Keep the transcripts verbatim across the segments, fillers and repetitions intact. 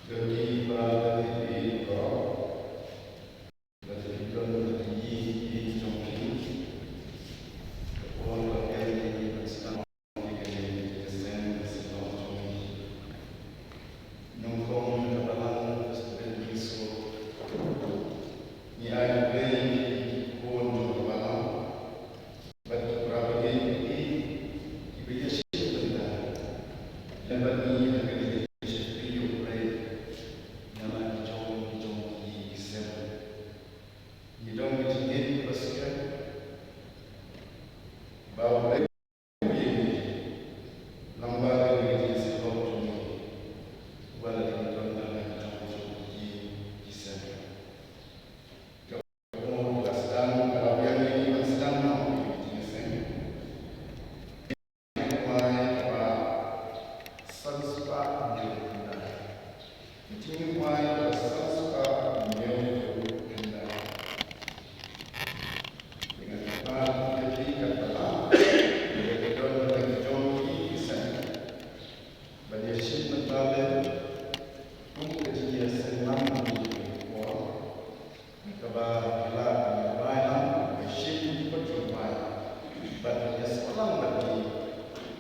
Don kiba la tip ïa u baroh, la tip don ha ki ïing ki jong ki. Ka por ba phi ïa ki ban sdang ïa kane ka jingïaseng ka seng jong ki. Nyngkong ka balang ka Stephen Minso. Ngi ai khublei ïa ki khun jong ka balang. Bad ki para bangeit ki, kiba ïashim bynta lem bad ngi ha kane ka jingshakri ïa U Blei na la ki jong ki jong ki sem. Ngi don ka jingngeit kaba skhem ba U Blei u ïeng lang bad kane ka jingïasyllok jong ngi, uba la dang don ha la ki jong ki jong ki sem. Ka sdang, ka la biang ïa ngi ban sdang noh ïa ka jingïaseng. Ka jingïaseng kaba san spah hynñiew khyndai. Ka jingïaseng kaba san spah hynñiew khyndai. Ïa nga kata, ïa phi kata, ïa ka don na la ki jong ki sem ban ïashim bynta lem kum ka jingïaseng lang ha kane ka por. Kaba ki la ïarwai lang, ki shim ki patrol wai. Bad ki ïasnoh lang bad ki,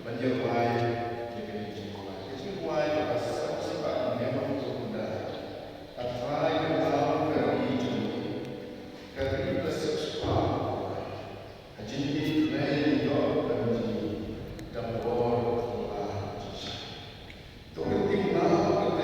ban ïarwai ïa kane ka jingrwai. Ka jingrwai kaba san spah hynñiew khyndai. A Trai Kynrad ka ri jong ngi, ka ri ba siewspah. Ha jingim ngi ïoh ban jingim da ka bor ka la jingshai. To ka tip na ka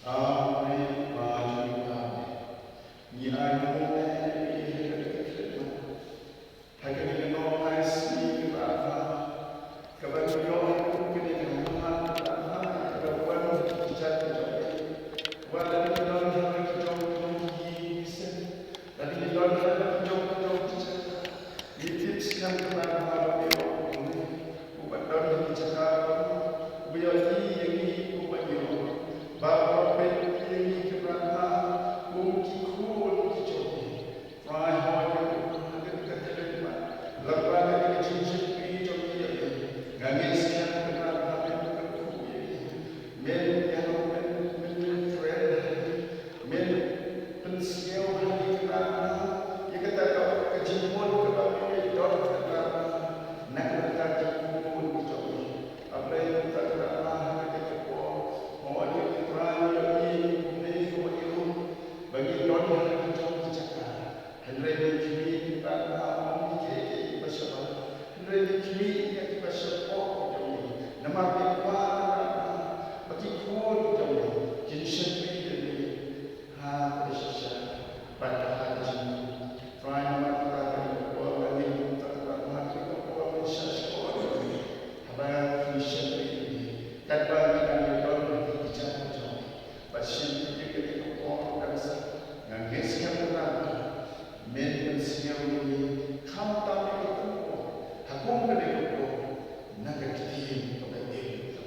Amen. Ba jong ngi, Amen. Ngi ai nguh ïa phi ha kane ka khlieh. Ha kane ka nongai sngi kaba bha, kaba ngi ïoh ïa kane ka mawhad kaba bha, kaba wan ki kjat ki jong ngi. Wat la ngi don ha ki jong ki ïing ki sem, la ngi don ha ki jong ki jong ki jaka, ngi tip skhem kaba bha ba ngi ïoh uba don ha ki jaka uba ïohi ïa ngi kumba ngi ïoh. Baroh peit ïa ngi kaba bha kum ki khun ki jong ngi. Trai, hoi ïa ngi ha kane ka taïew ba lyngba kane ka jingshakri jong ngi ïa me, nga ngeit skhem kaba bha men kyrkhu ïa ngi. Men ïa ngi, men, men, men kren ha ngi, men pynsngew ha ngi kaba bha ïa kata ka, ka jingmut kaba me don kaba bha na ka bynta ki khun ki jong me. A Blei, kata kaba bha ha kane ka por, hoi ïa ngi Trai, ïa ngi kumne kumba ngi rung, ba ngi don ha ki jong ki jaka. Hynrei ngi khmih kiba bha ym dei kiei kiei kiba sha bha. Hynrei ngi khmih ïa kiba shapoh jong ngi. Namar ngi kwah ba ki khun jong ngi kin shakri ïa me ha ka shisha bad ha ka jingim. Trai, namar kata kane ka por ba ngi, kata kaba bha kane ka por ba ngi sha shkor ïa me. Haba ngi shakri ïa me, katba ngi dang ïadon ha ki kjat ki jong ngi. Bad shisha ïa kane ka por kan sa, nga ngeit skhem kaba bha men pynsngew ïa ngi, khamtam ïa ka por, ha kum kane ka por, na ka ktien kaba im.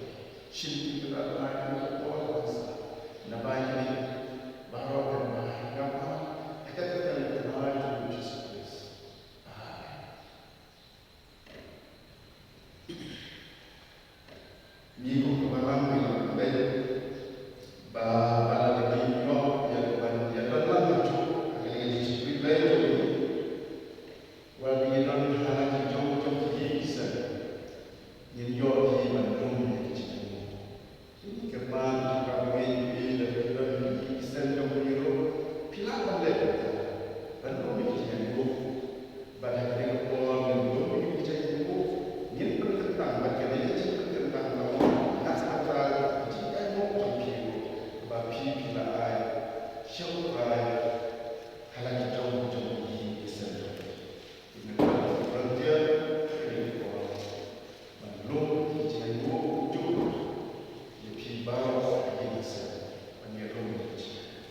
Shim ïa kaba bha ïa kane ka por kan sa, naba ïa kine baroh kan bha, nga pan ha ka kyrteng u Trai jong ngi Jisu Khrist. Amen. Ngi kum ka balang ngi la pynbeit ba, ba la ngi ïoh ïa ka ban ïa don lang ka juk ha ka liang jingshakri Blei jong ngi. Wat ngi don ha la ki jong jong ki ïing ki sem, ngin ïoh hi ban lum ïa ki jingaiñguh. Ngi kyrpad ba ngi ïohi lada phi don ha ki ïing ki sem jong phi ruh, phi lah ban leh kumta, ban lum ïa ki jingaiñguh. Bad ha kane ka por ngin lum ïa ki jingaiñguh, ngin pynkyntang bad kane ka jingpynkyntang ka long na ka bynta ka jingaiñguh jong phi ruh, kaba phi, phi la ai sha U Trai ha la ki jong jong ki ïing ki sem jong phi. Ngi don volunteer ha kane ka por ban lum ïa ki jingaiñguh, ïa phi baroh ha ki ïing ki sem, ban ïalum ïa ki jingaiñguh.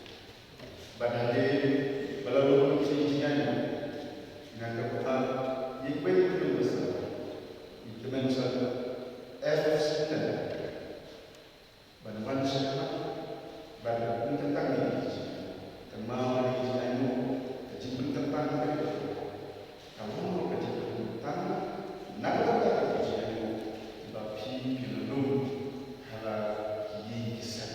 Bad hadien ba la lum ïa ki jingaiñguh, nga kyrpad ïa i Tymmen Basan, i Tymmen Basan F. Singleton, ban wan shakhmat bad ban pynkyntang ïa ki jingaiñguh. Kynmaw, ïa ki jingaiñguh, ka jingpynkyntang ka dei ka, ka long ka jingpynkyntang na ka bynta ka jingaiñguh ba phi, phi la lum ha la ki ïing ki sem.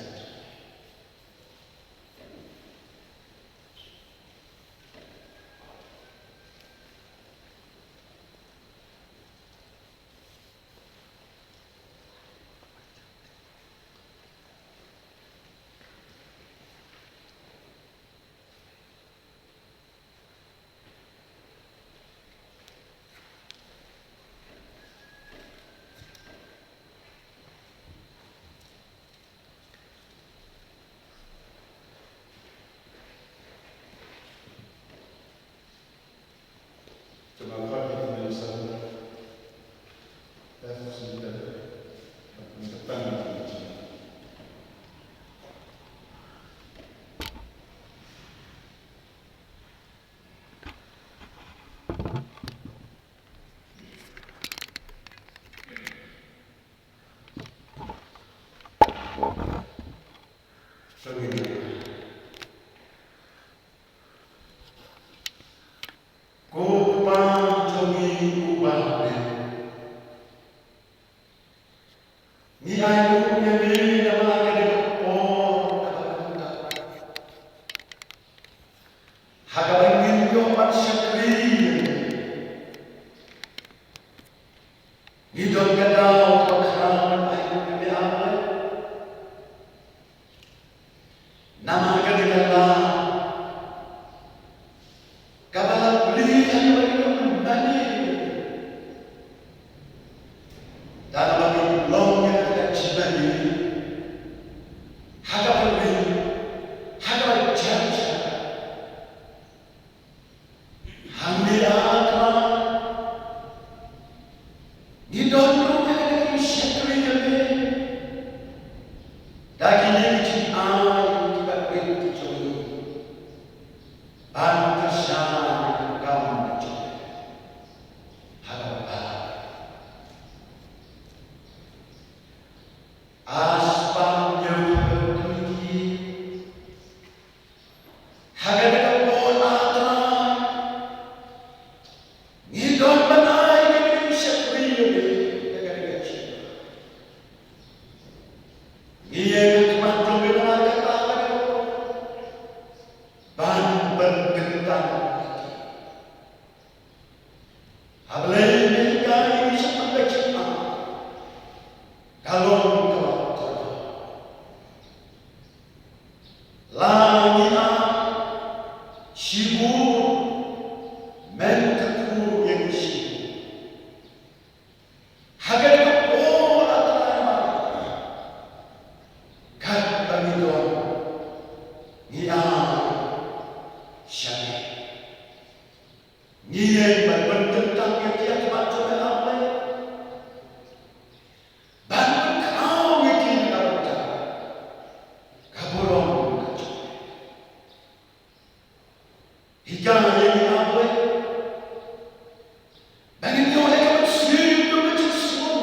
Te nga khot ïa i Tymmen Basan F. Singleton ban pynkyntang ïa ki jingaiñguh. Ko Kpa jong ngi uba ha bneng, ngi ai nguh ïa me namar kane ka por kaba kyrpang ha kaba ngin ïoh ban shakri ïa me. Ngi don ka daw kaba khraw ban ai nguh ïa me, A Blei. Namar kane ka lad kaba la plie ha kaba ngi ïoh ban mane, da kaba ngi long ïa kata ka jingmane ha kaba ngi Ai ki jingai kiba rit ki jong ngi ban kyrshan ïa ka kam ka jong me ha kaba palat. A Spah, ïa u Trai, ha kane ka por, A Trai, ngi don ban ai ka jingshakri ïa me ha kane ka jingim. Ngi ïeng ha khmat jong me namar kata ka dei ka por ban pynkyntang ïa ki. A Blei, me hikai ïa ngi shaphang ka jingim, ka long kaba kordor. La ngi ai shibun, men kyrkhu ïa ngi shibun. Ha kane ka por, A Trai, katba ngi don, ngi ai sha me. Ngi ïeng ban pynkyntang ïa ki ha khmat jong me, A Blei. Ban pynkhraw ïa ki na ka bynta ka burom ka jong me. Hikai ïa ngi, A Blei, ba ngin ïoh ïa ka mynsiem jong ka jingsngew,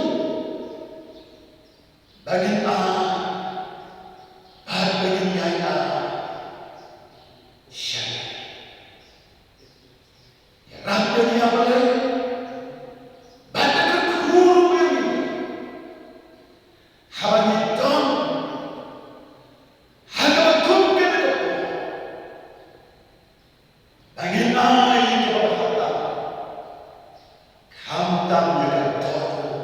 ba ngin ai bad ba ngin ïai ai sha me. Ïarap ïa ngi, A Blei, bad kyrkhu ruh ïa ngi haba ngi don ha kaba kum kane ka por, ba ngin ai kaba bha tam, khamtam ïa ka dohnud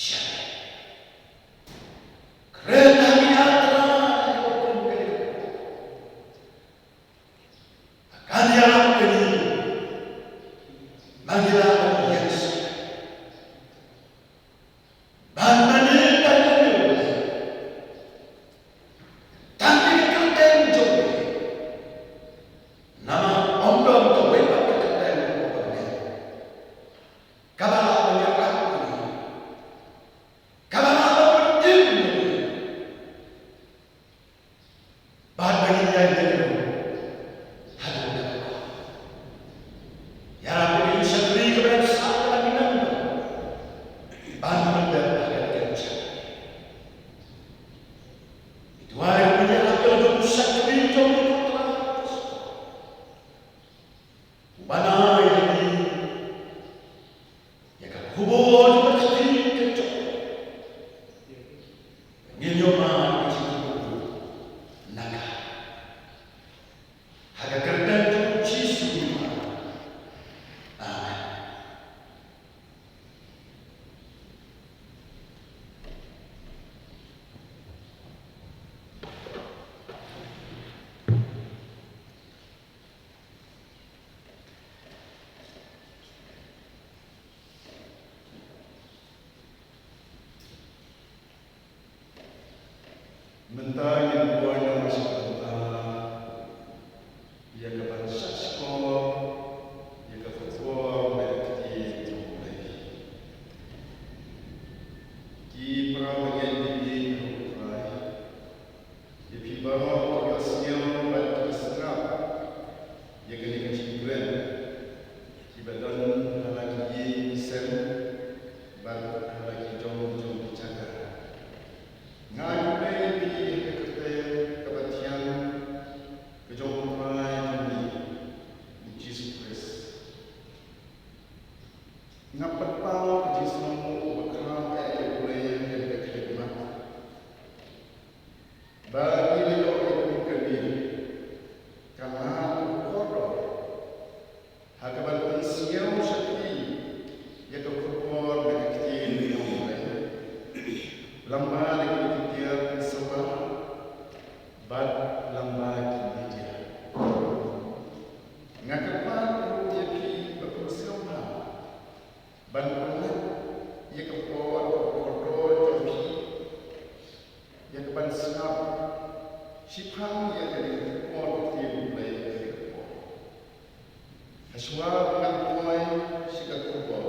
sha me. Kren ha ngi, A Trai, ha kaba kum kane ka por. Kan ïarap ïa ngi ba ngin lah ban ïeng suk ban mane tang ïa me, tang ïa ka kyrteng jong me. Namar ym don kawei pat ka kyrteng kaba bniah kaba lah ban ïarap ïa ngi, kaba lah ban pynim ïa ngi. Bad ba ngin ïai leh ruh haduh katta. Ïarap ïa ka jingshakri kaba dang sah kaba ngi nang ban pyndep ha kane ka jingim. Ngi duwai ruh ban ïarap ïa la ka jingshakri jong ngi, ko Trai. Ban ai ïa ngi ïa ka khubor jong ka ktien ka jong me. Ngin ïoh man ka jingkyrkhu na ka, ha ka kyrteng jong U Jisu ngi duwai. Amen. Mynta ngin poi noh sha ka bynta ïa ka ban shah shkor ïa ka khubor na ka ktien jong U Blei. Ki para bangeit, ïa phi baroh kiba sngew bad kiba sngap ïa kane ka jingkren, kiba don ha la ki ïing ki sem bad ha la ki jong jong ki jaka. Nga ai khublei ïa phi ha ka kyrteng kaba thiang ka jong U Trai jong ngi U Jisu Khrist. Nga pynpaw ka jingsngewnguh ba khraw eh ïa U Blei ha kane ka khyllipmat ba ngi la ïoh ïa ka kum kane ka lad kaba kordor ha kaban pynsngew sha phi ïa ka khubor na ka ktien jong U Blei lyngba da kine ki tiar ki samla bad lyngba ki media. Nga kyrpad ruh ïa phi ba phin sngewbha ban pynlait ïa ka por kaba kordor jong phi ïa kaban sngap shiphang ïa kane ka khubor ka ktien U Blei kane ka por. Hashwa ba ngan poi sha ka khubor,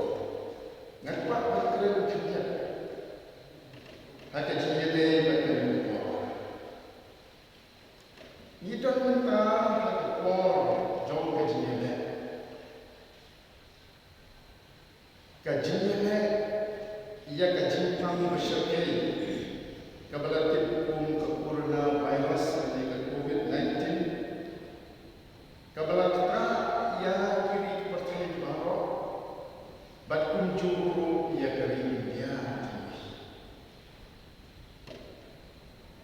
nga kwah ban kren khyndiat ha ka jingïadei bad kane ka khubor. Kaba la tip kum ka coronavirus lane ka covid nineteen, kaba la ktah ïa ki ri ki pyrthei baroh, bad kumjuh ruh ïa ka ri India.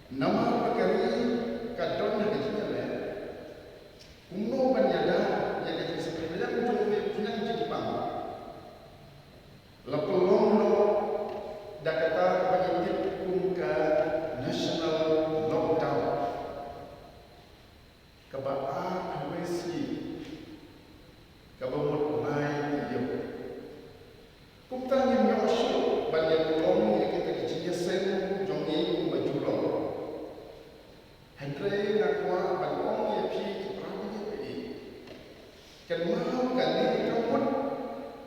Namar ba ka ri ka don ha ka jingïaleh, kumno ban ïada ïa ka jingsngewsih jong u, jong u jingpang. La pynlong noh da kata ba ngi tip kum ka national lockdown, kaba ar hynriew sngi, kaba mut lai taïew. Kumta ngim ïoh shuh ban ïa pynlong ïa kita ki jingïaseng jong ngi kumba ju long. Hynrei nga kwah ban ong ïa phi ki para bangeit, kynmaw kane ka mut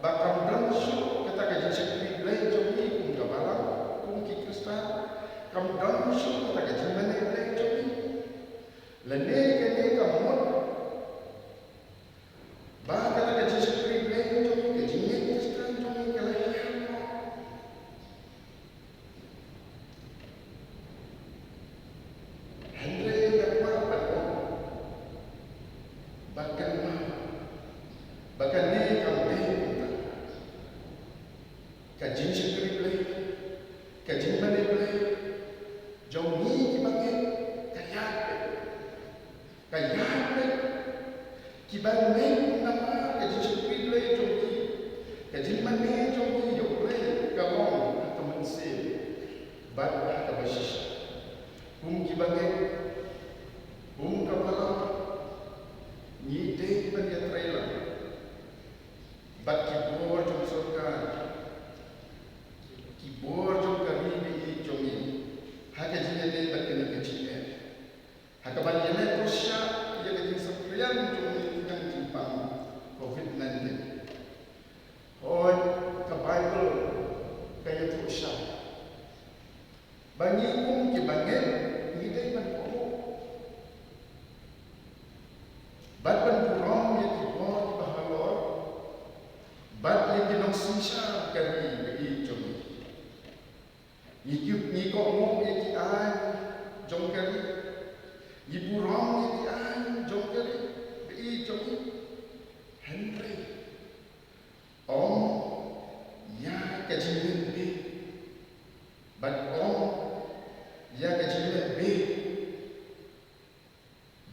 ba kam don shuh kata ka jingshakri Blei jong ngi kum ka balang, kum ki Khristan. Kam don shuh kata ka jingmane Blei jong ngi. Lane kane ka mut ba kata ka jingshakri Blei jong ngi, ka jingngeit Khristan jong ngi ka la hiar noh. Hynrei nga kwah ban ong ba kynmaw ba kane kam dei kumta. Ka jingshakri Blei, ka jingmane Blei jong ngi ki bangeit ka ïaid beit. Ka ïaid beit. Kiba ngeit namar ka jingshakri Blei jong ki, ka jingmane jong ki ïa U Blei ka long ha ka mynsiem bad ha kaba shisha. Kum kiba ngeit, kum ka balang, ngi dei ban ïatreilang bad ki bor jong sorkar, ki bor jong ka ri baieit jong ngi ha ka jingïadei bad kane ka jingeh, ha kaba ngi leh pyrshah ïa ka jingsaphriang jong ngi na ka jingpang covid nineteen. Hooid, ka Baibl ka ïathuh shai ba ngi kum kiba ngeit ngi dei ban kohnguh bad ban burom ïa ki bor kiba halor bad ïa ki nongsynshar ka ri baieit jong ngi. Ngi ki, ngi kohnguh ïa ki aiñ jong ka ri, ngi burom ïa ki aiñ jong ka ri baieit jong ngi. Hynrei ym ïa ka jingmihbit bad ym ïa ka jingmihbit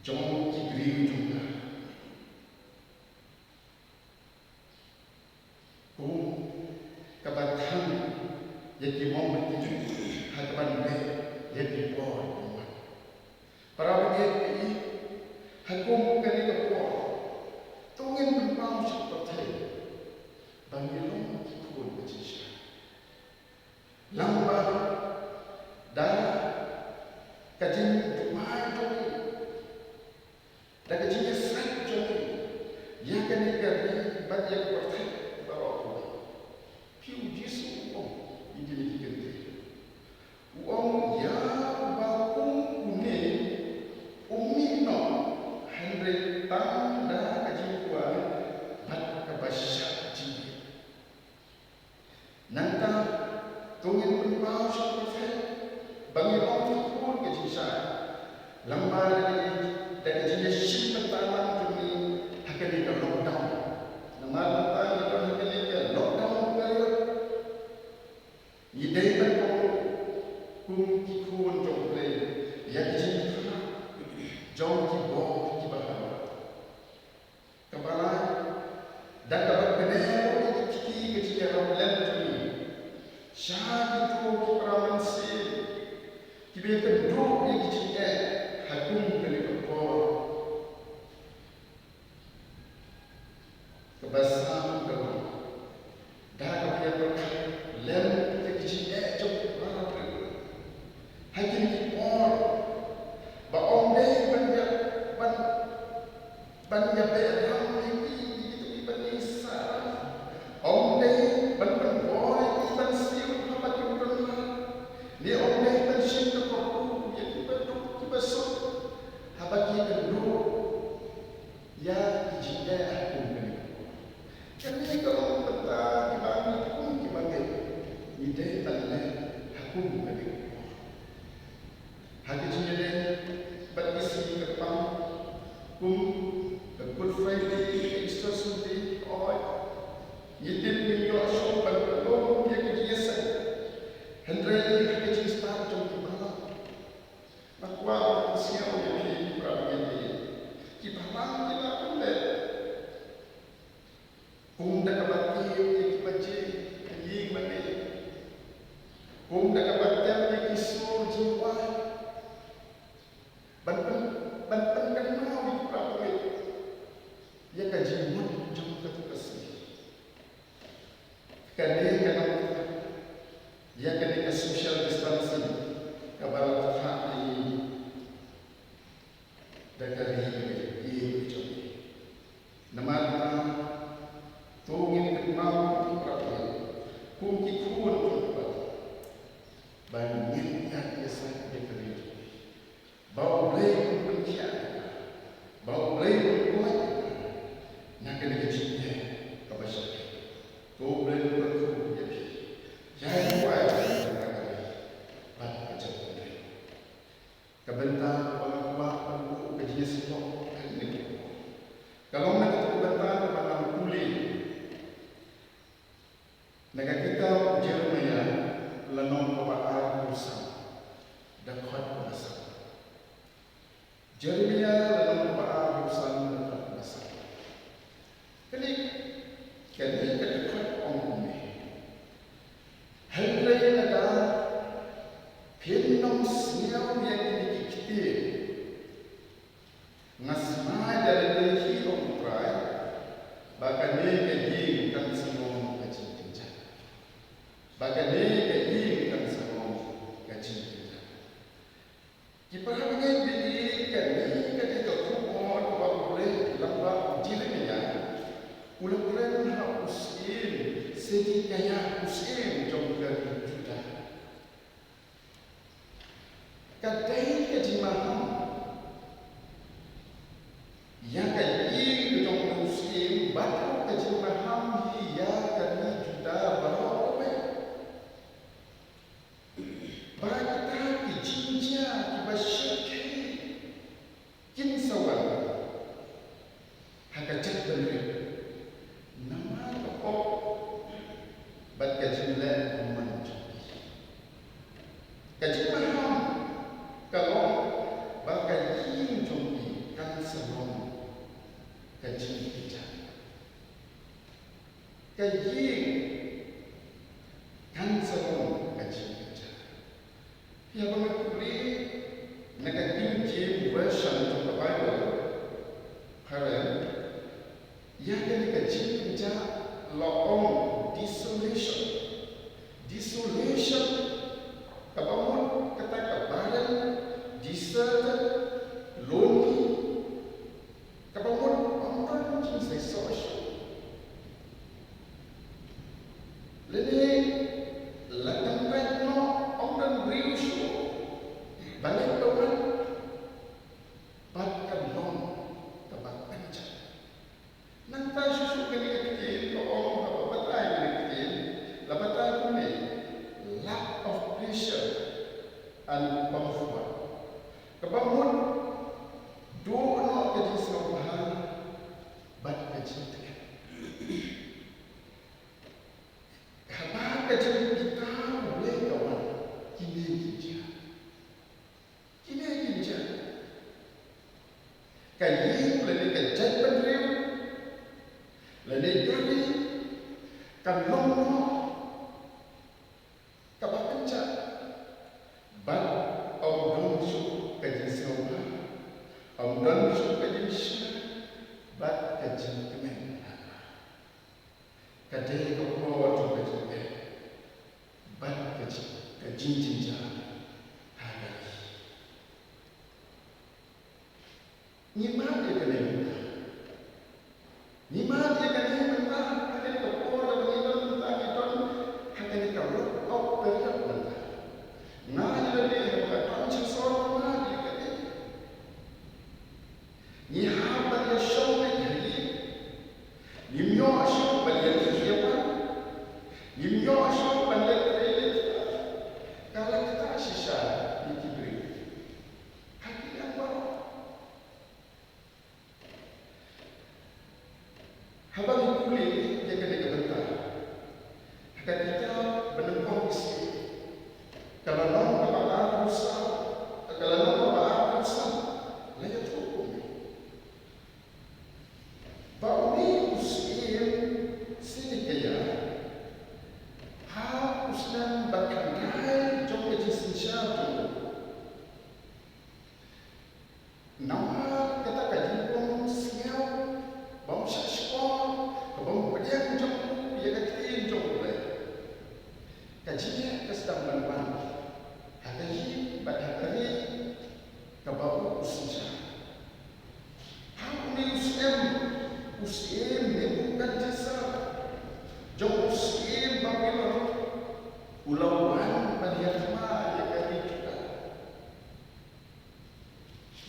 jong ki briew jong ka. Kum kaba thang ïa ki mombati ha kaba leh ïa ki bor. Para bangeit, ha kum kane ka por to ngin pynpaw sha ka pyrthei ba ngi long ki khun ka jingshai. Lyngba da ka jingduwai jong ngi, da ka jingïasaid jong ngi ïa kane ka ri bad ïa ka pyrthei baroh kawei. Phi, U Jisu u ong ïa kine ki kynthei, u ong, ïa uba kum une um mih noh hynrei tang da ka jingduwai bad kaba shah jingim. Nangta to ngin pynpaw sha ka pyrthei ba ngi long ki khun ka jingshai lyngba da ka jing, da ka jingïashim bynta lang jong ngi ha kane ka lockdown. Namar mynta ngi don ha kane ka lockdown period, ngi dei ban kohnguh kum ki khun jong U Blei ïa ka jingthrang jong ki bor kiba halor. Kaba lai, da kaba pyneh ïa ki kti ka jingïarap lem jong ngi sha kito ki para mynsiem kiba ïakynduh ïa ki jingeh ha kum kane ka por. Kaba san ka long, da kaba ïapyrkhat lem ïa ki jingeh jong ki para briew ha kine ki por, ba ym dei ban ïa, ban, ban ïabeh ram ïa ki, ïa kito kiba nisa. Ym dei ban pynbor ïa ki ban siew haba kim don lad, ne ym dei ban shim ka kyrkhu ïa kiba duk kiba suk haba ki ïakynduh ïa ki jingeh ha kum kane. Kane ka long ka bynta kiba ngi kum kiba ngeit ngi dei ban leh ha kum Kum ka Good Friday, ka Easter Sunday, oi, ngi tip ngi ïoh shuh ban pynlong ïa ka jingïaseng. Hynrei ha ka jingstad jong ki balang, nga kwah ban pynsngew ïa phi, ki para bangeit, ki balang ki la pynleh. Kum da kaba tip ïa ki baje ha ïing mane, kum da kaba tip ïa ki sur jingwai. Ban pyn, ban pynkynmaw ïa ki para bangeit ïa ka jingmut jong katu ka sngi. Kane ka nam, ïa kane ka social distancing kaba la pynthah ïa ngi da ka ri kaba ïeit jong ngi. Namar kata, to ngin kynmaw kum ki para bangeit, kum ki khun jong U Blei, ba ngin ïaid ïasaid ïa ka ri jong ngi. Ba U Blei un pynkhiah ïa ka, ba U Blei un koit ïa ka na kane ka jingeh kaba shyrkhei. Ko U Blei un kyrkhu ïa phi, ïa u wai ïa ka ri bad ka jaitbynriew. Ka bynta kaba nga kwah ban buh ka jingïasyllok kane ka por, ka long na kata ka bynta kaba nga pule na ka kitab Jeremiah, lynnong kaba arphew san, dkhot kaba san. Jeremiah lynnong kaba arphew san, dkhot kaba san. Kane, kane ka dkhot ong kumne: Hynrei lada phin ym sngew ïa kine ki ktien, nga smai da lade hi, ong U Trai, ba kane ka ïing kan sa long ka jingkynjah. Ba kane ka ïing kan sa long ka jingkynjah. Ki para bangeit, kane ka dei ka khubor kaba U Blei lyngba u Jeremiah u la kren ha u syiem Zedekiah, u syiem jong ka ri Judah. Ka dei ka jingmaham ïa ka ïing ka jong u syiem bad ruh ka jingmaham hi ïa ka ri Judah baroh kawei. Ba kita ki jingjia kiba shyrkhei kin sa wan ha ka jaitbynriew namar ka pop bad ka jingleh bymman jong ki. Ka jingmaham ka long ba ka ïing jong ki kan sa long ka jingkynjah. Ka ïing kan sa long ka jingkynjah. Ïa, ba nga pule na ka King James Version jong ka Baibl, phareng, ïa kane ka jingkynjah la ong desolation. Desolation kaba mut kata ka barren, deserted, lonely. Kaba mut ym don jingseisoh shuh. Lane la kyntait noh, ym don briew shuh ba leit ba wan. Bad ka long kaba kynjah. Nangta shuh shuh kane ka ktien ka ong, haba batai kane ka ktien, la batai kumne: lack of pleasure and comfort. Kaba mut duh noh ka jingsngewbha bad ka jingtngen. Haba ka jingkitkhlieh ka wan, kine ki jia. Kine ki jia. Ka ïing lane ka jaitbynriew lane ka ri kan long noh kaba kynjah. Bad ym don shuh ka jingsngewbha, ym don shuh ka jingshai bad ka jingkmen. Ka dei ka por jong ka jingeh bad ka jing, ka jingjynjar ha ka ri. Ngi mad ïa kane mynta. Ngi mad ïa kane mynta, ha kane ka por kaba ngi don mynta, ngi don ha kane ka lok ok period mynta. Nga ïa lade haba nga don shingsor nga mad ïa kane. Ngi hap ban ïashong leit ha ïing. Ngim ïoh shuh ban ïaleit ïapan. Ngim ïoh shuh ban leit trei leit ktah. Ka la ktah shisha ïa ki briew ha ki liang baroh.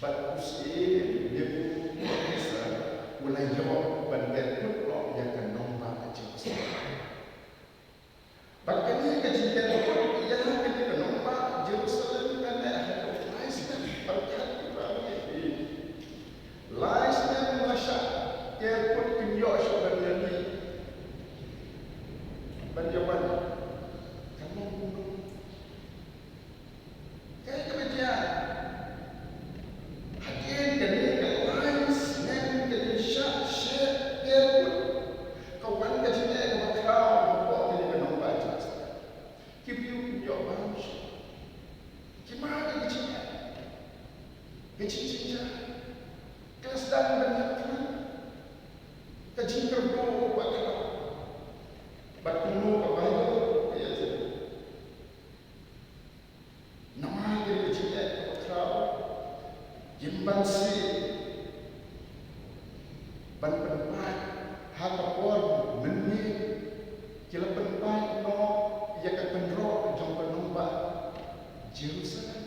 Bad u Syiem Nebukadnesar u la ïoh ban ker kut noh ïa ka nongbah Jerusalem. Bad kane ka jingker kut ïa kane ka nongbah Jerusalem ka neh haduh lai snem, pyrkhat ïa kane. Lai snem la shah ker kut, kim ïoh shuh ban ïa mih, ban ïa wan. Ka long kumno? Kaei kaba jia? Hadien kane ka lai snem ka jingshah shet ker kut, ka wan ka jingeh kaba khraw hapoh kane ka nongbah Jerusalem. Ki briew kim ïoh bam shuh. Ki mad ïa ka jingeh, ka jingjynjar, ka la sdang ban ïap khnang, ka jingkyrduh kaba khraw. Bad kumno ka Baibl ka ïathuh? Namar kane ka jingeh kaba khraw, kim banse ban pynpait ha ka por mynmiet, ki la pynpait noh ïa ka kynroh jong ka nongbah Jerusalem.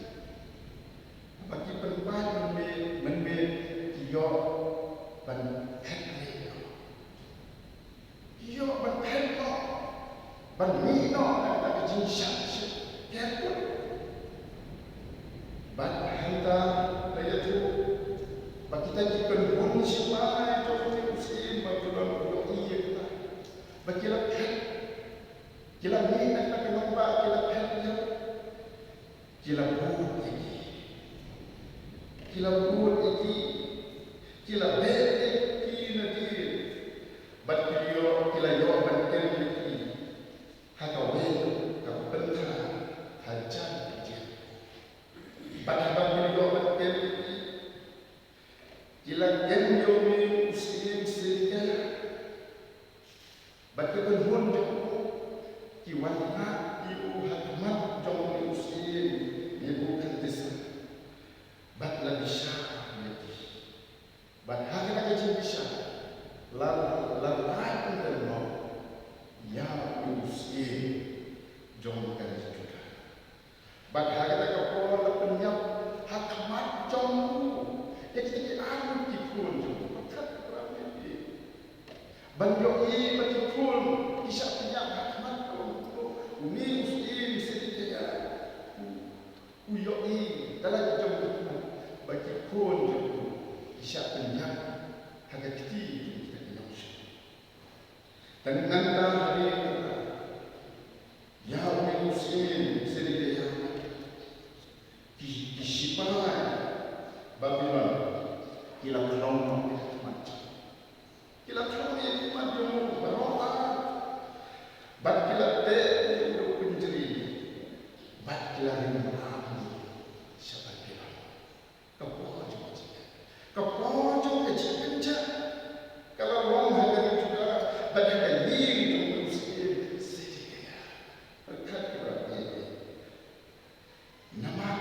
Haba ki pynpait mynmiet, mynmiet ki ïoh ban het rieh noh. Ki ïoh ban phet noh, ban mih noh na kata ka jingshah shet ker kut. Bad hangta la ïathuh ba kita ki kynhun shipai jong u syiem Babilon ki ïohi ïa kata. Ba ki la phet, ki la mih na kata ka nongbah, ki la phet ïa u. Ki la bud ïa ki. Ki la bud ïa ki. Ki la beh ïa ki na dier. Bad ki la ïoh, ki la ïoh ban kem ïa ki ha kawei ka pynthar hajan ka dier. Bad haba ki la ïoh ban kem ïa ki, ki la kem ïa une u syiem Sedekiah. Bad ki kynhun jong u ki wan ngat ïa u ha khmat jong une u syiem Nebukadnesar. Bad la bishar ïa ki. Bad ha kata ka jingbishar la, la lait pynrem noh ïa une u syiem jong ka ri Judah. Bad ha kata ka por la pynïap ha khmat jong u ïa kita ki arngut ki khun jong u. Pyrkhat ïa kata. Ban ïohi ba ki khun ki shah pynïap ha khmat jong u, une u syiem Sedekiah u, u ïohi da la ki jong u khmat ba ki khun jong u ki shah pynïap ha ka kti jong kita ki nongshun. Tang nangta hadien kata, ïa une u syiem Sedekiah, ki, ki shipai Babilon ki la khlong noh ïa ka khmat jong u. Ki la khlong ïa ka khmat jong u baroh ar. Bad ki la teh ïa u da u pynjri. Bad ki la rim ram ïa u sha Babilon. Ka por jong ka jingeh, ka por jong ka jingpynjah ka la long ha ka ri Judah bad ha ka ïing jong u syiem Sedekiah. Pyrkhat ïa kata. Namar,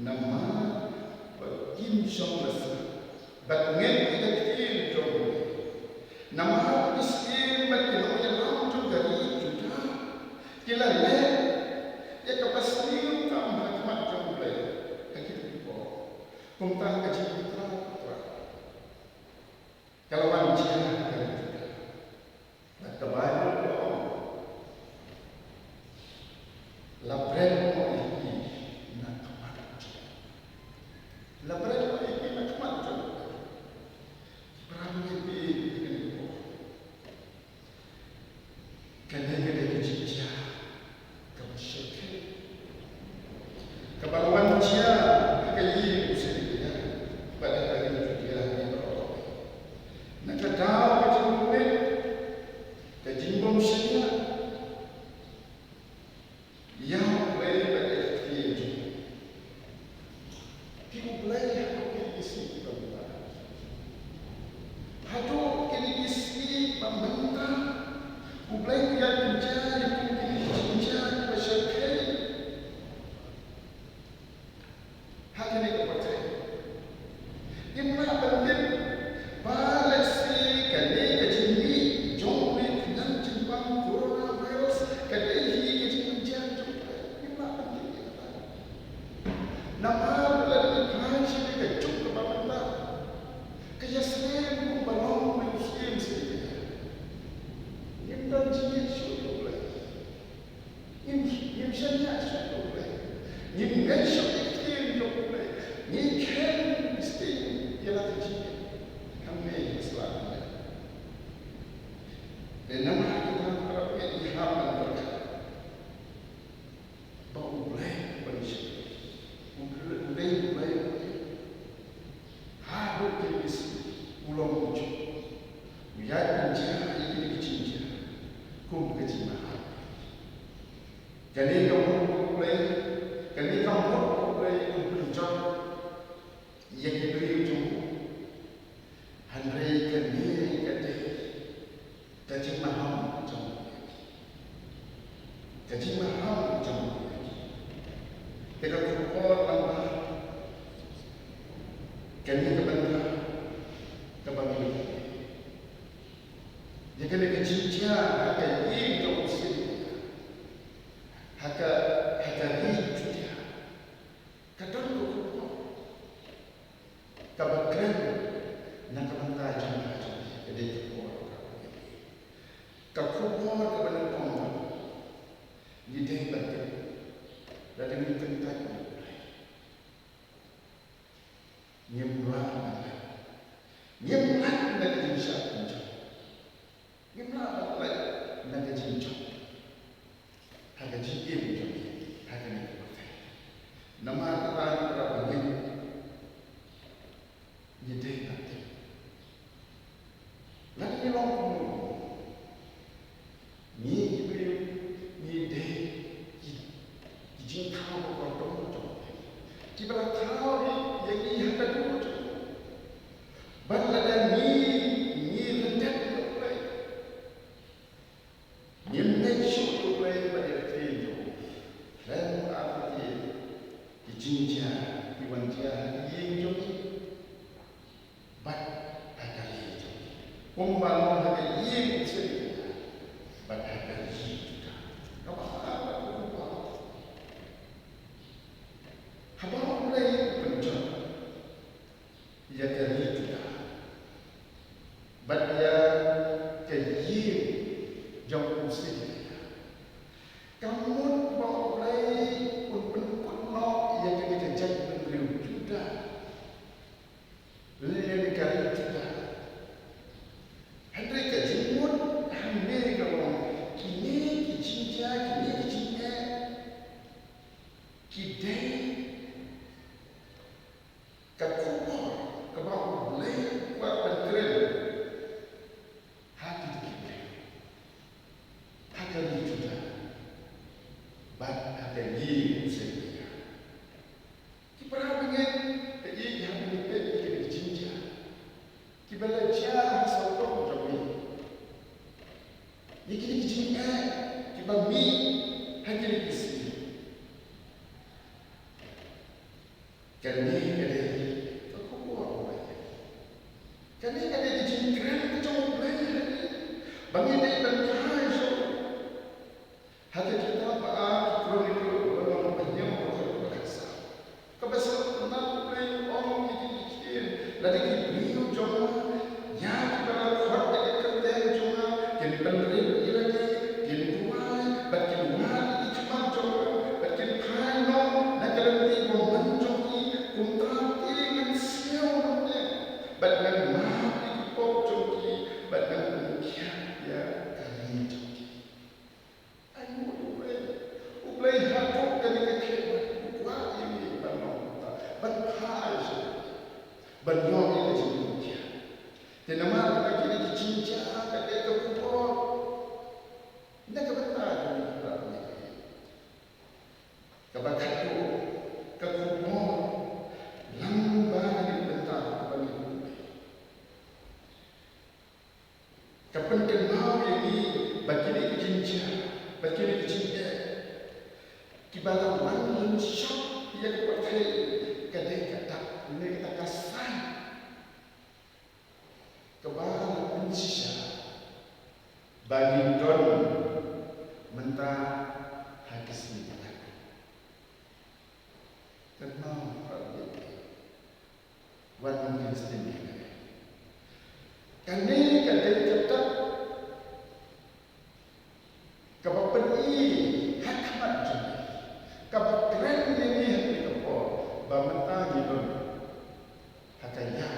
namar ba kim shong la sah bad ngeit ïa ka ktien jong u. Namar ki syiem bad ki nongïalam jong ka ri Judah ki la leh ïa kaba sniew tam ha khmat jong U Blei ha kito ki por. Kumta ka jingpyntrei, pyntrei ka la wan jia ha ka ri Judah. Bad ka Baibl ka ong, la bret noh ïa ki na khmat jong, la bret noh ïa ki na khmat jong. Para bangeit, ïa kane ka por, kane ka dei ka jingjia kaba shyrkhei kaba la wan jia ha ka ïing u Sedekiah bad ha ka ri Judah baroh. Na ka daw ka jingmut, ka jingbymshaniah ïa U Blei bad ïa ka ktien jong U. Ki U Blei, haduh kine ki sngi kiba mynta, haduh kine ki sngi ba mynta, U Blei u ïaid pynjah ïa kine ki jingjia kiba shyrkhei ha kane ka pyrthei. Ngim lah ban tip ba lehse kane ka jingmih jong une u kynjang jingpang coronavirus ka dei hi ka jingpynjah jong U Blei. Ngim lah ban tip ïa kata. Namar lada ngi phai Ngi shong ïa ka ktien jong U Blei. Ngi khein sting ïa la ka jingim. Hangne ha sla hangne. Te namar kata para bangeit, ngi hap ban pyrkhat ba U Blei u ban shakri. U Blei, U Blei u ban shakri. Haduh kine ki sngi u long u jong. U ïaid pynjah ïa kine ki jingjia kum ka jingmaham. Kane ka mut U Blei, kane ka mut U Blei un pynjot ïa ki briew jong u. Hynrei kane ka dei ka jingmaham jong u. Ka jingmaham jong u. Te ka khubor lyngba kane ka bynta kaba ngi ïohi. Ïa kane ka jingjia ha ka ïing jong u Syria. Ha ka, ha ka ri Juda. Ka don ka khubor kaba kren na ka bynta jong nga jong phi, ka dei ka khubor kaba kren. Ka khubor kaba nyngkong, ngi dei ban tip lada ngi kyntait ïa U Blei, ngim lah ban lait. Ngim lait na ka jingshah pynjot. Ngim lah ban lait na ka jingjot ha ka jingim jong ngi ha kane ka pyrthei. Namar kata, ngi para bangeit, ngi dei ban tip. Lada ngi long kumno, ngi ki briew ngi dei ki, ki jingthaw ba kordor jong U Blei, kiba la thaw ïa ngi ha ka dur jong U Blei. Bad lada ngi, ngi lyndet ïa U Blei, ngim ngeit shuh ïa U Blei bad ïa ka ktien jong u, khlem artatien ki jingjia ki wan jia ha ka ïing jong ngi bad ha ka ri jong ngi, kumba long ha ka ïing u Syria bad ha ka ri Juda. Kaba ar, kaba ar, haba U Blei u pynjot ïa ka ri Juda bad ïa ka ïing jong u Syria, ka mut ba U Blei un pynkut noh ïa kane ka jaitbynriew Juda lane ka ri Juda. Hynrei ka jingmut hangne ka long, kine ki jingjia, kine ki jingeh ki dei ka khubor kaba U Blei u kwah ban kren ha kito ki briew, ha ka ri Juda bad ha ka ri Syria. Ki para bangeit, ka ïeit, ha kine ki jingjia kiba la jia ha sawdong jong ngi, ïa kine ki jingeh kiba mih ha kine ki sngi. Kane ka dei ka khubor ba ïa, kane ka dei ka jingkren ka jong U Blei ha ngi ba ngi dei ban phai shuh. Ha ka kitab ba ar Ki Chronicle, ba long ba hynñiew, ba khat ba khat saw, kaba sngewtynnat U Blei u ong ïa kine ki ktien: Lada ki briew jong nga, ïa kiba la khot da ka kyrteng jong nga, kin pynrit ïa lade, kin duwai bad kin wad ïa ki khmat jong nga, bad kin phai noh na ka lynti bymman jong ki, kumta te ngan sngew noh ïa, bad ngan map ïa ki pop jong ki, bad ngan pynkhiah ïa ka ri jong ki. Ai nguh ïa U Blei. U Blei haduh kane ka khlieh u kwah ïa ngi ban long kumta, ban phai sha, ban ïoh ïa ka jingpynkhiah. Te namar kata kine ki jingjia ka dei ka khubor na ka bynta jong ngi, para bangeit. Kaba khatduh, ka khubor lyngba kane ka bynta kaba ngi ka pynkynmaw ïa ngi ba kine ki jingjia, ba kine ki jingeh kiba la wan lynshop ïa ka pyrthei ka dei ka dak, ne kata ka sign kaba la pynshisha ba ngin don mynta ha ki sngi ba la wan. Wat nym kynstiem ïa kane. Kane ka dei ka dak kaba pyni ha khmat jong ngi, kaba kren ïa ngi ha kane ba mynta ngi don ha ka ïa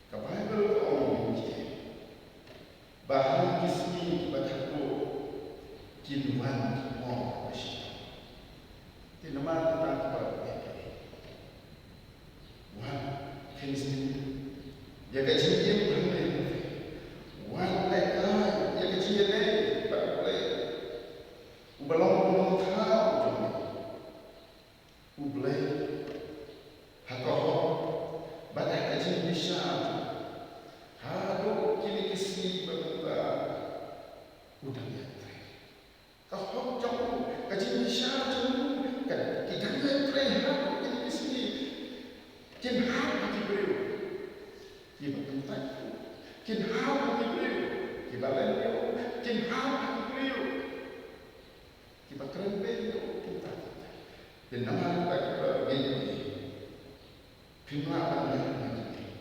ka Baibl ka ong ïa ngi ba ha ki sngi kiba khatduh kin wan ki por ba shitom. Te namar kata kiba ïa ka wan phin sngewthuh ïa ka jingim hangne, wan lehkai ïa ka jingïaleh bad U Blei uba long u Nongshaw jong ngi. U Blei ha ka hok bad ha ka jingbishar haduh kine ki sngi ba mynta u dang ïatrei. Ka hok jong u, ka jingbishar jong u, ka, ki dang ïatrei haduh kine ki sngi. Kin hap ha ki briew kiba kyntait ïa u, kin hap ha ki briew kiba len ïa u, kin hap ha ki briew kiba kren beiñ ïa u, kin hap. Te namar kata kiba ngi ïohi, phim lah ban leh na ka jingim,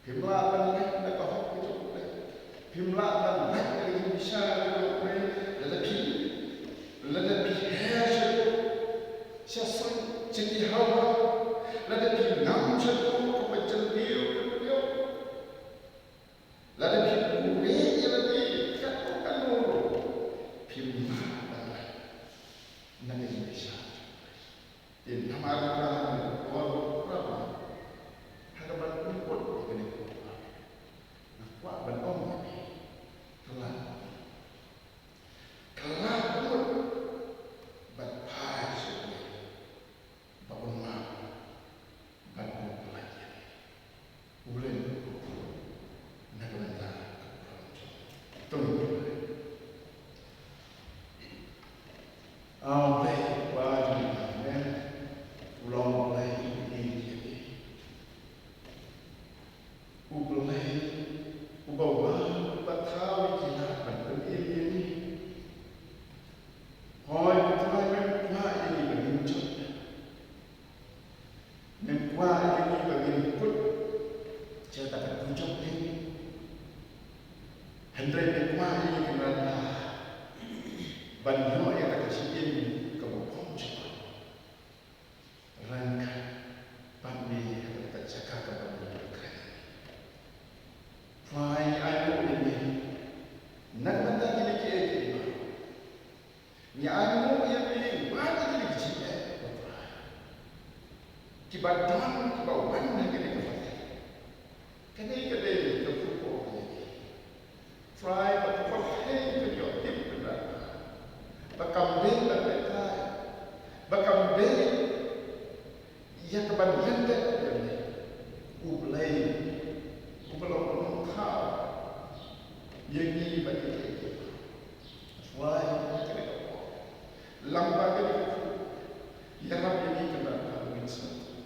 phim lah ban leh na ka hok ka jong U Blei, phim lah ban leh na ka jingbishar ka jong U Blei. Lada phi, lada phi her sha, sha sha ki hawa, lada phi ngam sha ka jingïaleh ka jong, lada phi buhrieh ïa lade katno katno ruh, phim lah ban leh na ka jingbishar. Te namar kata, ha kane ka por ba pura, ha kaba pynbud ïa kane ka por, nga kwah ban ong ïa phi, kylla, kylla bud bad phai sha U Blei ba un map bad un pyllait ïa phi. U Blei un kyrkhu na ka bynta ka program jong ngi. To ngin duwai. A Blei Kpa jong ngi, amen. U long U Blei uba ïeit ïa ngi. U Blei uba wan, uba thaw ïa ki lad ban pynim ïa ngi. Hooid, U Trai, mem kwah ïa ngi ba ngin jot. Mem kwah ïa ngi ba ngin kut sha kata ka dujok ding. Hynrei mem kwah ïa ngi, Kynrad, ban ïoh ïa kata ka jingim kaba bymjukut, ryngkat bad me ha kata ka jaka kaba me kren. Trai, ngi ainguh ïa me na ka bynta kine kiei kiei baroh. Ngi ainguh ïa me wat ïa kine ki jingeh, ko Trai, kiba don, kiba wan ha kane ka pyrthei. Kane ka dei ka pyrthei ïa ngi, Trai, ba ka pyrthei kan ïoh tip, Kynrad, ba kam dei ban lehkai, ba kam dei ïa kaban lyndet ïa me. U Blei uba long u nongthaw ïa ngi bad ïa kiei kiei. Trai, ha kane ka por, lyngba kane ka khubor, ïarap ïa ngi, Kynrad, ba ngin sngewthuh,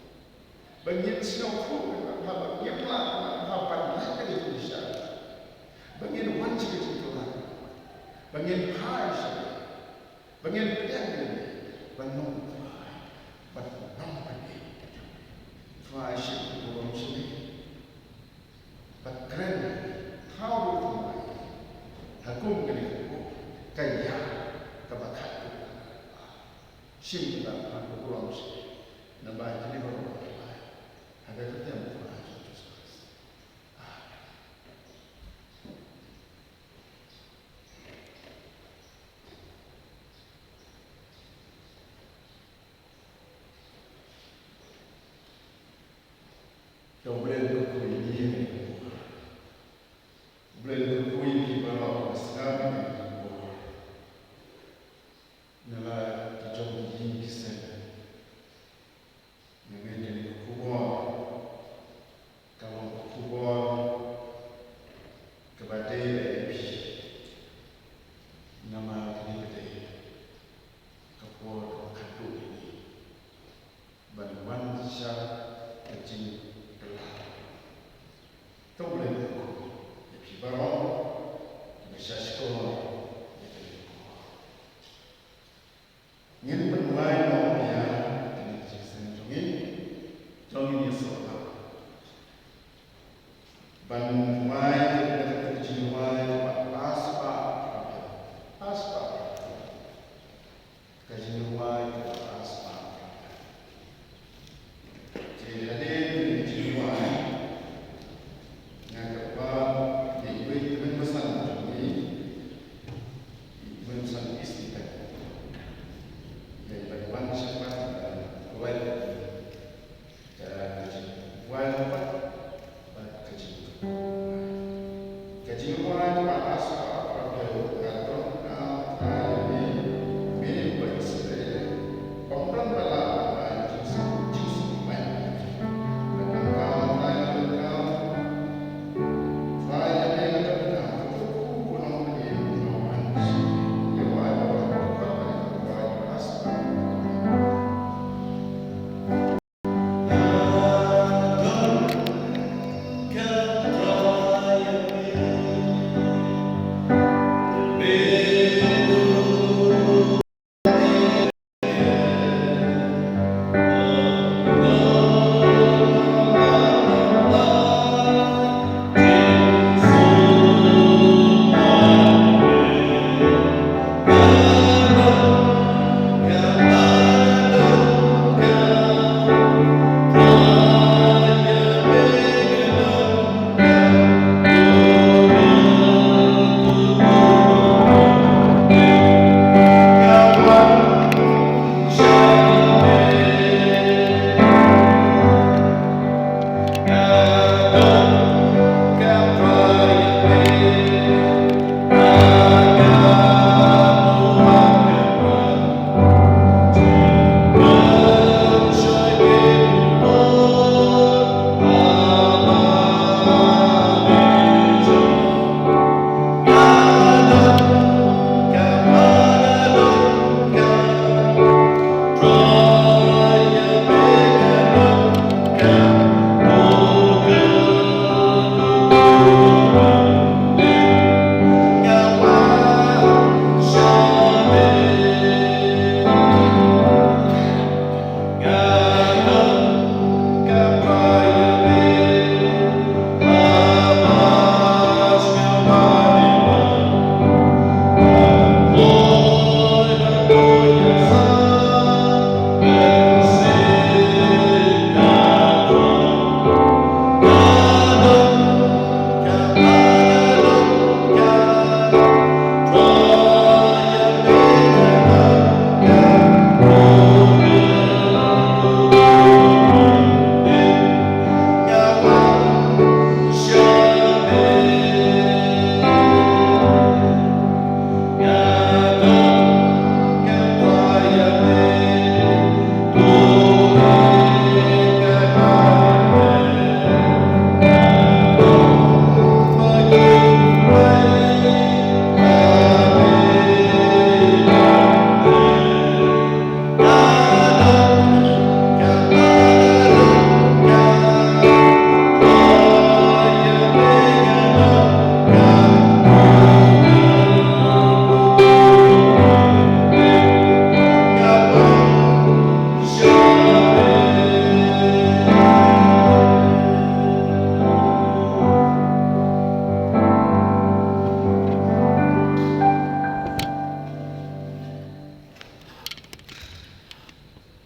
ba ngin sngewthuh, Kynrad, ba ngim lah, Kynrad, ban leh ka jingbishar, ba ngin wan sha ka jingkylla, ba ngin phai sha me, ba ngin pdiang ïa me ban long u Trai bad u nongpynim. Trai, shim ka burom sha me bad kren, thaw ruh thymmai ha kum kane ka por, ka ïa kaba khatduh. Shim ka burom sha me, naba kine baroh, Trai, ha ka kyrteng u Trai Jisu Khrist. Amen. Ka U Blei un kyrkhu ïa ngi ha kane ka por. U Blei un kyrkhu ïa phi baroh kiba sngap ha kane ka por. Na la ki jong ki ïing ki sem, nga ngeit kane ka khubor ka long ka khubor kaba dei ïa phi. Namar kane ka dei ka por kaba khatduh ïa ngi ban wan sha ka jingkylla. To U Blei un kyrkhu ïa phi baroh kiba sngap ïa kane ka khubor. Ngin pynduwai noh ïa kane ka jingseng jong ngi, jong ngi ïa sngewbha ban duwai ïa kane ka jingduwai kaba paspah. Paspah. Ka jingduwai kaba paspah. Hadien ka jingduwai, nga kyrpad ïa iwei i tymmen basan jong ngi, i tymmen basan East Tibet, ïa i ban wan shakhmat, eh, provide ka jingduwai bad ka jingduwai. Ka jingduwai kaba ha spah, kaba phi ong, ka don ka Trai ïa me, me uba Israel, ym don ba lah ban ai jingsuk, jingsuk ban. Ka don ka Trai ïa me, ka Trai ïa me, ka don ka, ka don ku, ku nongpynim, ku nongwan. Ïa wai ba wan, ka don ka, ka don ka, ka don ka.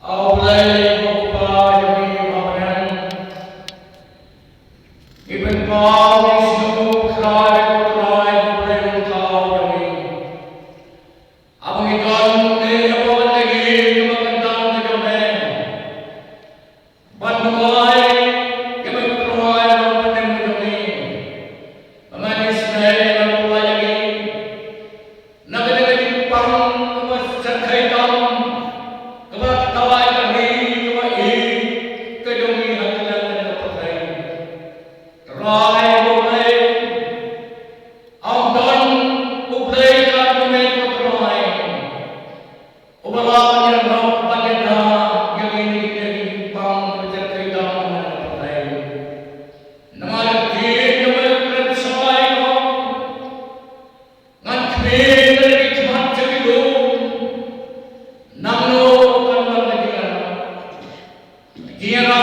A U Blei ko Kpa jong ngi ba bneng, ngi pynpaw, ngi sngewthuh, Trai, ko Trai, ko Blei Myntoi jong ngi. Haba ngi don, ngi ïa ka bynta ka jong me. Ban duwai ïa me, Trai, ba pynlong jong ngi. Ba ngi isynei, ba pynlong ïa ngi. Na ka jingpang kaba shyrkhei tam, kaba ktah ïa ka ri, kaba ïeit ka jong ngi ha kane ka pyrthei. Trai U Blei, ym don U Blei kat kum me ko Trai. Uba lah ban ïarap, ban ïada ïa ngi na ka jingpang kaba shyrkhei tam ha kane ka pyrthei. Namar ka ktien jong me ka kren shai ko. Ngan khmih na ki khmat jong ki lum. Nangno kan wan na ki ngan. Ki ngan